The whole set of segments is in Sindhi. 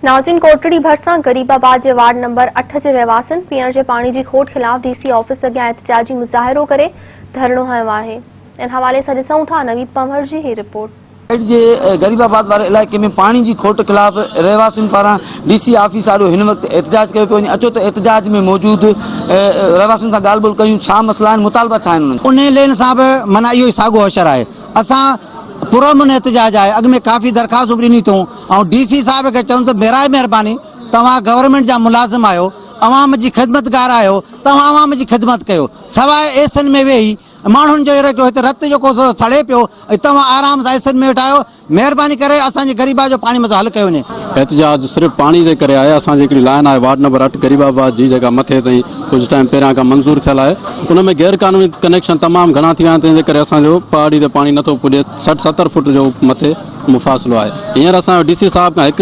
ناظرين ڪوٽڙي ڀرسان غريب آباد جي وارڊ نمبر اٺ جي رهواسين پيئڻ جي پاڻي جي کوٽ خلاف ڊي سي آفيس اڳيان احتجاجي مظاهرو ڪري ڌرڻو هنيو آهي ان حوالي سان ڏسون ٿا نويد پنهور جي هي رپورٽ. ڪوٽڙي جي غريب آباد واري علائقي ۾ پاڻي جي کوٽ خلاف رهواسين پاران ڊي سي آفيس آڏو هن وقت احتجاج ڪيو پيو وڃي اچو ته احتجاج ۾ موجود رهواسين سان ڳالهه ٻولهه ڪيون ڇا مسئلا آهن مطالبا ڇا آهن انهن جا. انهي لين سان به معنيٰ اهو ئي ساڳو حشر آهي اسان پرامن احتجاج آهي اڳ ۾ ڪافي درخواستون به ڏني اٿئون آئون ڊي سي صاحب کي چوندس ته براء مهرباني توهان گورنمينٽ جا ملازم آهيو عوام جي خدمتگار آهيو توهان عوام جي خدمت ڪيو سواء ايسن ۾ ويهي ماڻهن جو رڳو هتي رت جيڪو سو سڙي پيو ۽ توهان آرام سان ايسن ۾ ويٺا آهيو مهرباني ڪري اسان جي غريبا جو پاڻي مسئلو حل ڪيو وڃي. احتجاج صرف پاڻي جي ڪري آهي اسان جي هڪڙي لائن آهي وارڊ نمبر اٺ غريب آباد جي جيڪا مٿي تائين ڪجهه ٽائيم پهريان کان منظور ٿيل آهي ان ۾ غير قانوني ڪنيڪشن تمام گهڻا ٿي ويا آهن تنهن جي ڪري اسان جو پهاڙي تي پاڻي نٿو پڄي 60 70 فوٽ جو مٿي مفاصلو آهي هينئر اسان جو ڊي سي صاحب کان هڪ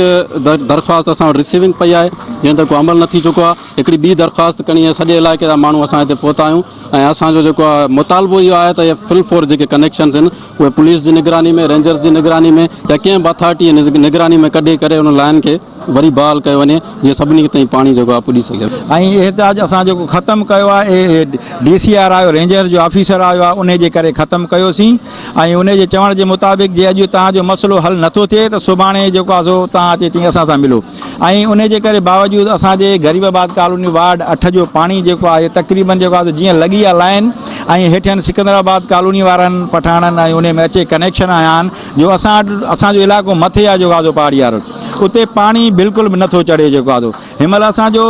درخواست اسان وٽ رسيونگ پئي آهي جنهن تي ڪو عمل نه ٿي چڪو آهي هڪڙي ٻي درخواست کڻي سڄي علائقي جا ماڻهو اسان هتي پهتا آهيون ۽ اسان جو جيڪو آهي مطالبو اهو آهي ته اهي فل فور جيڪي ڪنيڪشنز آهن اهي پوليس جي نگراني ۾ رينجرز جي نگراني ۾ يا ڪنهن به اٿارٽي جي نگراني ۾ ڪڍي ڪري ان لائن کي وري بحال ڪيو وڃي جيئن سڀني تائين پاڻي جيڪو آهي پڄي سگهي. ۽ احتجاج اسان جيڪو ختم ڪيو آهي ڊي سي آر آيو رينجرز جو آفيسر آيو آهي انهي جي ڪري ختم ڪيوسين ۽ انهي جي چوڻ جي مطابق جي اڄ توهان جو مسئلو حل نٿو ٿئي ته سڀاڻي جيڪو آهي سو توهان اچي چئي اسان سان ملو ۽ انهي جي ڪري باوجود اسان جي غريب آباد ڪالوني وارڊ اٺ جو پاڻي جيڪو آهي تقريبن جيڪو آهي سو جيئن لڳي آهي لائين ۽ هيٺين سڪندر آباد ڪالوني وارن پٺاڻن ۽ انهي ۾ اچي ڪنيڪشن آيا آهن جو اسان وٽ اسان جو علائقو مٿي آهي جيڪو آهي سو پهاڙي وارو اتي پاڻي بلڪل به نٿو چڙهي جيڪو آهي سو هن مهل اسان جو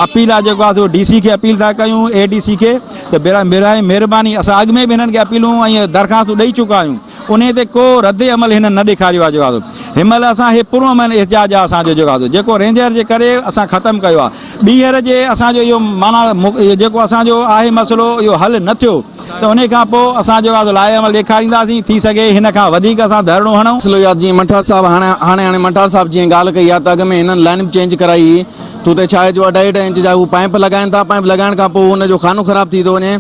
اپيل آهي جيڪو آهي سو ڊي سي کي اپيل ٿا ڪيون اي ڊي سي کي ته براء مهرباني اسان اڳ ۾ به هنن کي اپيلون ۽ درخواستون ڏئي چڪا آهيون انهي تي ڪو رد عمل هنن نه ڏيکاريو آهي جيڪو آهي سو هن مهل اسان هي پرامن احتجاج آهي اسان جو جيڪو آهي سو جيڪو رينجر جي ڪري اسان ختم ڪيو آهي ٻيهر جي اسان جو اهو معنيٰ جيڪو اسان جو آهي مسئلو اهو حل نه ٿيو ته انهي کان پوء اسان جيڪو آهي سو لائحه عمل ڏيکارينداسين، ٿي سگهي هن کان وڌيڪ اسان ڌرڻو هڻون. مسئلو اهو آهي ته جيئن منٺار صاحب هاڻي هاڻي هاڻي منٺار صاحب جيئن ڳالهه ڪئي آهي ته اڳ ۾ هنن لائن به چينج ڪرائي هئي ته اتي ڇا آهي جو اڍائي اڍائي انچ جا هو پائيپ لڳائن ٿا پائيپ لڳائڻ کان پوء ان جو خانو خراب ٿي ٿو وڃي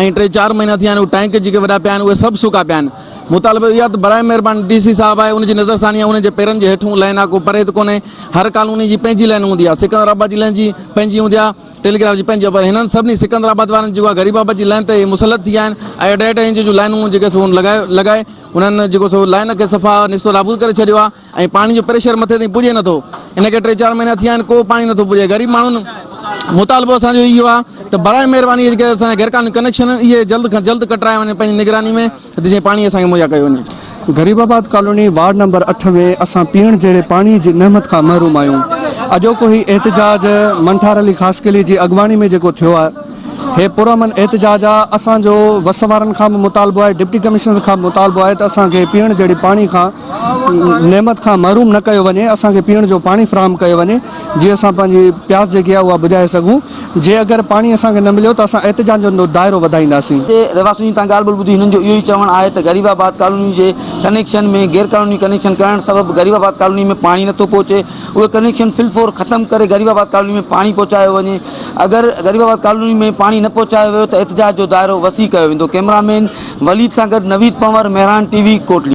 ۽ ٽي چار مهينا ٿي ويا آهن اهي ٽئنڪ جيڪي وڏا پيا آهن اهي سڀ سڪا پيا آهن مطالبو اهو آهي ته براء مهرباني ڊي سي صاحب آهي ان جي نظر ثاني آهي ان جي پيرن جي هيٺون لائن آهي ڪو پري ته ڪونهي هر ڪالوني جي پنهنجي لائن هوندي آهي سڪندر آباد جي لائن جي پنهنجي هوندي آهي ٽيليگراف جي پنهنجي پر هنن سڀني سڪندر آباد وارن جيڪو آهي غريب آباد جي لائن تي مسلط ٿي ويا آهن ۽ اڍائي اڍائي انچ جون لائنون جيڪي سو لڳائي لڳائي انهن جيڪو سو لائن کي صفا نستو نابود ڪري ڇڏيو آهي ۽ پاڻي جو پريشر مٿي تائين پڄي نٿو ان کي ٽي چار مهينا ٿي ويا آهن ڪو پاڻي نٿو پڄي غريب ماڻهن مطالبو اسان جو اهو آهي ته براء مهرباني جيڪي اسان جا غير قانوني ڪنيڪشن آهن اهي جلد کان جلد ڪٽرايا وڃن پنهنجي نگراني ۾ ته جيئن پاڻي اسان کي مهيا ڪيو وڃي. غريب آباد ڪالوني وارڊ نمبر اٺ ۾ اسان پيئڻ جهڙي پاڻي جي نعمت کان محروم آهيون. اڄوڪو هي احتجاج منٺار علي خاصخيلي جي اڳواڻي ۾ جيڪو ٿيو آهي هي پرامن احتجاج آهي اسان جو وس وارن کان به مطالبو آهي ڊپٽي ڪمشنر کان به مطالبو آهي ته اسان کي پيئڻ جهڙي پاڻي کان نعمت کان محروم نه ڪيو وڃي اسان کي پيئڻ جو پاڻي فراهم ڪيو وڃي جيئن اسان پنهنجي پياس جيڪي آهي اها بجهائي سگهون جي اگر پاڻي اسان کي نه مليو ته اسان احتجاج جو دائرو وڌائينداسين. جي رهواسين جي تان ڳالهه ٻولهه ٻڌي هنن جو اهو ئي چوڻ آهي ته غريب آباد ڪالوني جي ڪنيڪشن ۾ غير قانوني ڪنيڪشن ڪرڻ سبب غريب آباد ڪالوني ۾ پاڻي نٿو پهچي اهي ڪنيڪشن فل فور ختم ڪري غريب آباد ڪالوني ۾ پاڻي پهچايو وڃي اگر غريب آباد ڪالوني ۾ پاڻي نه پهچايو ويو ته احتجاج جو دائرو وسيع ڪيو ويندو ڪئميرا مين وليد سان گڏ نويد پنور مهراڻ ٽي وي ڪوٽڙي.